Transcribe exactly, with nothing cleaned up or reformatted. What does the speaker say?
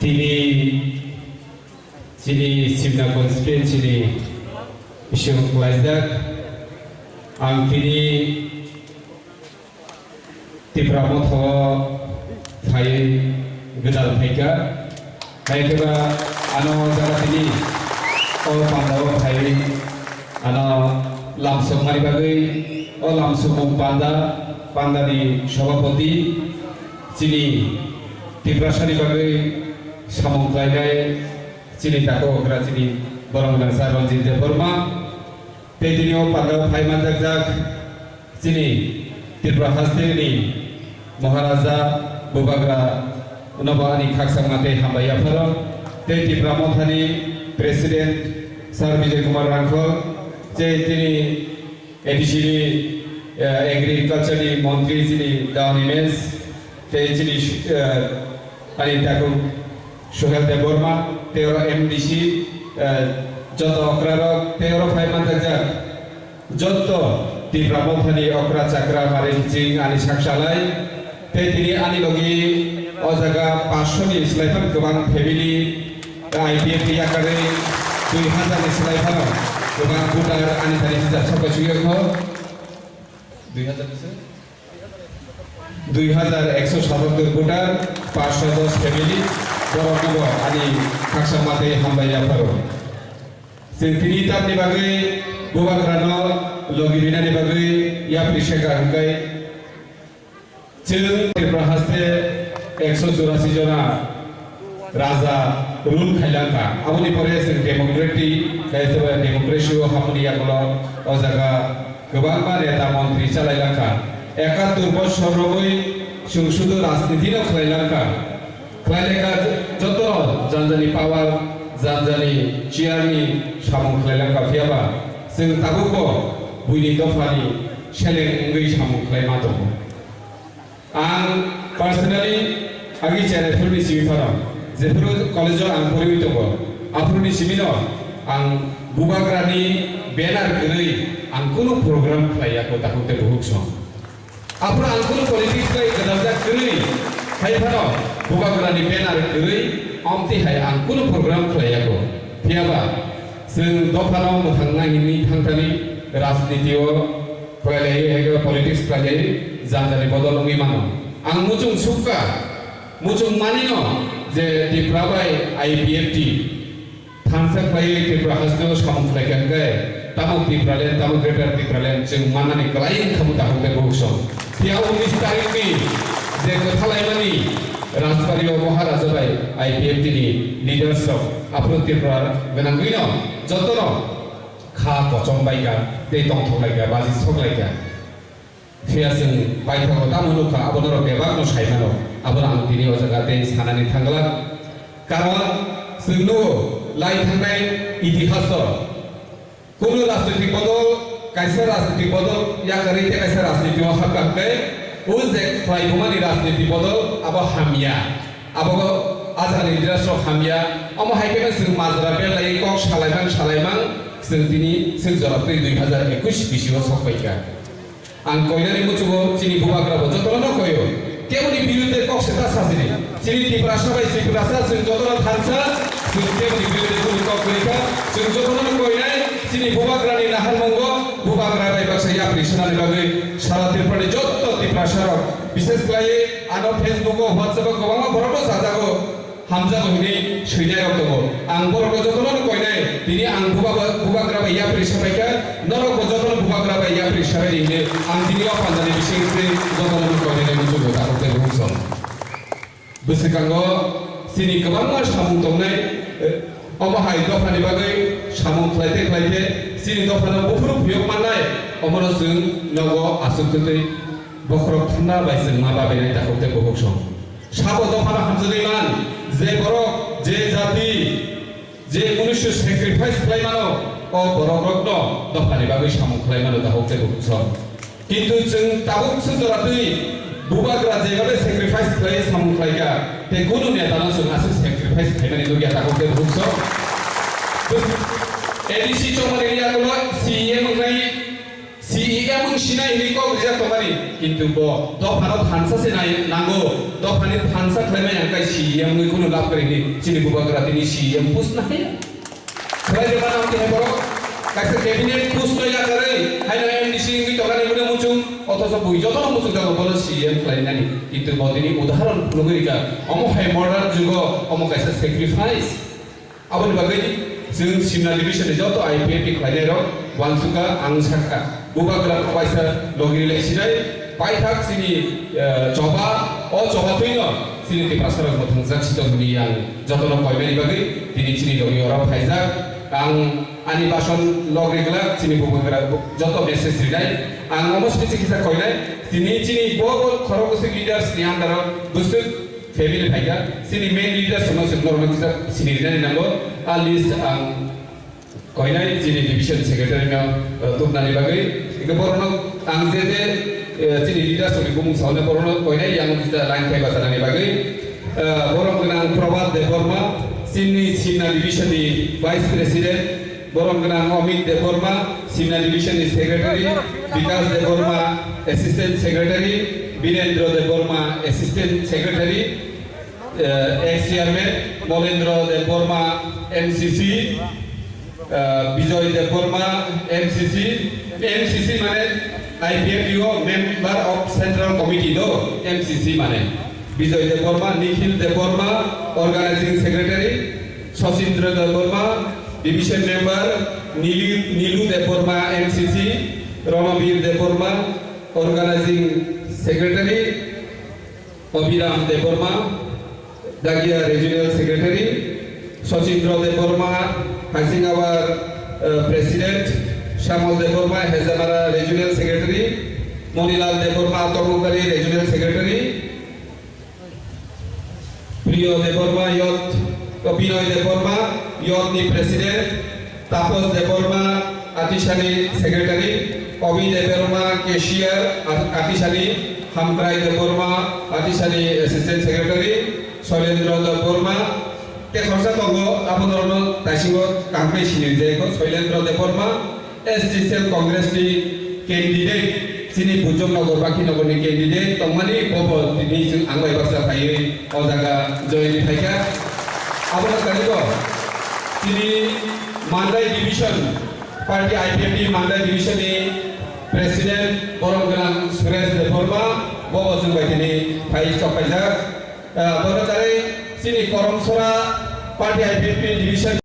Tini chini Simna constituency ni bising klaijak. Ang tini Tipra Motha o phai gwdal phaikha. Hai khe ba ano jaga tini o panda o phai ano lamsokmani bagwi o lamsokmung panda, panda ni sabhapati chini Tiprasa ni bagwi samung khlainai chini takhuk okra chini borok gwnang sir Ranjit Debbarma. Tei tini o panda o phai manjakjak chini Tripura haste ni Maharaja Bubagra no bo ani khakchangma tei hambai yapharo. Tei Tipra Motha ni President Sir Bijoy Kumar Rangkhol, tei tini A D C ni, eh, Agriculture ni Montri chini Dawan Imes, tei chini, eh, ani takhuk Suhel Debbarma, tei oro M D C, eh, joto okrarok, tei oro phai manjakjak joto Tipra Mothani okra chakra mari hiching ani sak salai, tei tini ani logi o jaga paanch sho ni slai phano kwbang family, I P F T yakarwi dui hazar ni slai phano kwbang voter ani thani hwnjak sok bai suyokno. Dui hazar ni se? Dui hazar ekso satattor voter, paanch sho dos family, borokno bo ani khaksa matwi hambai yapharo. Chwng tini tamni bagwi Bubagrano logi rinani bagwi yapri seka hwnkhe, chwng Tripura haste ekso churasi jona raja rule khailangkha. Aboni pore chwng democratic, khe se democracy o hapni yagulo o jaga kwbangma neta montri chalailangkha. Ekattor bosor rogwi chwng sudu rajniti no khlailangkha. Khlailekha joto janjani power, janjani chair ni samung khlailangkha, phiyaba chwng tabukbo buini dophani seleng wngwi samung khlaima tongo. Ang personally agi cheraifru ni simi phano, jephru college o ang poriwi tongo, aphru ni simi no ang Bubagrani banner kwrwi ang kunu program khlai ya ko takhuk tei buhuk song. Aphru ang kunu politics bai gwdaljak kwrwi, hai phano Bubagrani banner kwrwi omtwi hai ang kunu program khlai ya ko. Phiyaba chwng dophano mwthangna hinwi thangthani rajniti o khlailaiwi hai khe politics khlailaiwi janjani bodol wngwi mano. Ang muchung sukha, muchung manino je Tipra bai I P F T thansa khlaiwi Tripura haste o samung khlaikha hwnkhe tamo Tipraland, tamo Greater Tipraland chwng mannani kwlai wngkha bo takhuk tei buhuk song. Phiya unis tarikh ni je kwthalaimani Rajbari o Maharaja bai I P F T ni leaders rok aphuru Tripura gwnangwino jotono kha kochom baikha tei tongthok laikha, baji sok laikha. Phiya chwng baithago tamo nukha, abo norok bebakno sai mano, abono ang tini o jaga tei sanani thangla. Karon chwng nugo lai thangnai itihas o kunu rajnitik bodol, kaisa rajnitik bodol yakarwi tei kaisa rajniti o hapkha hwnkhe o je khlaibumani rajniti bodol abo hamya. Abo o jagani leaders rok hamya. Omo hai kheno chwng majra bel lai kok salaimang salaimang chwng tini chwng jora twi dui hazar ekush bisi o sok paikha. Ang koinani muchungo chini Bubagra bo jotono no koio. Keboni birudde kok se ta sajini. Chini Tiprasa bai Tiprasa chwng jotono thansa, chwng keboni birudde kunu kok kwrwi kha. Chwng jotono no koinai chini Bubagrani naharmungo Bubagra bai baksa yapri sanani bagwi sara Tripurani joto Tiprasa rok, bishes khlaiwi ano Facebook o, WhatsApp o kwbangma borok no sajago. Hamjago hinwi swinai rok tongo. Ang borok no jotono no koinai, tini ang buba-, Bubagra bai yapri sapai kha, norok bo jotono Bubagra bai yapri sabai di hinwi ang tini o pandani bising twi jotono no koinai muchungo takhuk tei buhuk song. Bwswkango chini kwbangma samung tongnai, eh, omo hai dophani bagwi samung khlaite khlaite chini dophano buphuru phiyok mannai, omono chwng nogo aswk twtwi bokhorok thumna bai chwng ma babinai takhuk tei buhuk song. Sabo dophano hamjagwi man, je borok, je jati, je munusu sacrifice khlai mano, o borok rokno dophani bagwi samung khlai mano, dahok tei bukhuk song. Kintu chwng tabuk se jora twi Bubagra jebabe sacrifice khlai samung khlai kha, tei kunu neta no chwng aswk sacrifice khlaimani nukya, dahok tei bukhuk song. A D C chongmani yagulo C E M wngnai, C E Emung sinai hinwi kok rijak tongmani, kintu bo dophano thansa se nai nango, dophani thansa khlaimani hwnkhai C E M wngwi kheno lab kwrwi hinwi chini bubagra tini C E M post nahaya. Khlai jeba nang tini borok kaisa cabinet post no yakarwi haino M D C wngwi tongani mune muchung, othocho bui jotono muchung jago bono C E M khlainani, kintu bo tini udahoron phunugwi rikha, omo hai modern jugo omo kaisa sacrifice. Aboni bagwi chwng Simna division ni joto I P F T khlainai rok uansukha, ang sakha. Bubagra rok waisa logi rilai sinai, paithak chini, eh, choba, o choba twino chini Tiprasa rok mwthangjakha sitong hwnwi ang jotono koimani bagwi tini chini logi oro phaijak. Ang ani bason log rijak chini bubagra joto message rinai. Ang omo simi kisa koinai, tini chini bo, bo khorok bwswk leaders ni under o bwswk family phaikha, chini main leaders no chwng norokno kisa sini rinani nango. A list ang koinai chini division secretary no, uh, tubnani bagwi. Hingke borokno ang je je, uh, chini leaders ni bumung sauna borokno koinai yang kisa line khai bachanani bagwi. Uh, borom gwnang Prabhat Debbarma, chini Simna division ni vice president. Borom gwnang Amit Debbarma, Simna division ni secretary, Bikas Debbarma, assistant secretary, Birendra Debbarma, assistant secretary, eh, ex chairman, Molendra Debbarma, M C C, eh, Bijoy Debbarma, M C C, M C C mane I P F T o member of central committee do, M C C mane. Bijoy Debbarma, Nikhil Debbarma, organizing secretary, Sachindra Debbarma, division member, Nilu, Nilu Debbarma, M C C, Ranabir Debbarma, organizing secretary, Abhiram Debbarma, Dagia regional secretary, Sachindra Debbarma, Haising Awar, uh, president, Shyamol Debbarma, Hezamara regional secretary, Monilal Debbarma, Tongmukari regional secretary, Priyo Debbarma, youth, Binoy Debbarma, youth ni president, Tapos Debbarma, Atisani secretary, Obi Debbarma, cashier, A-, Atisani, Hamkrai Debbarma, Atisani assistant secretary, Soilendra Debbarma, te khoroksa tongo, abo norokno taisingo kaham khe sinirjai kho, Soilendra Debbarma, S T cell Congress ni candidate, chini Bujong Nagar, Bakhi Nagar ni candidate tongmani, bobo tini chwng ang bai baksa phaiwi o jaga join phaikha. Abono karigo chini Mandai division, party I P F T Mandai division ni president borom gwnang Suresh Debbarma, bobo chwng bai tini phai chokpaijak. Ah, bono kari chini Koromsora party I P F T division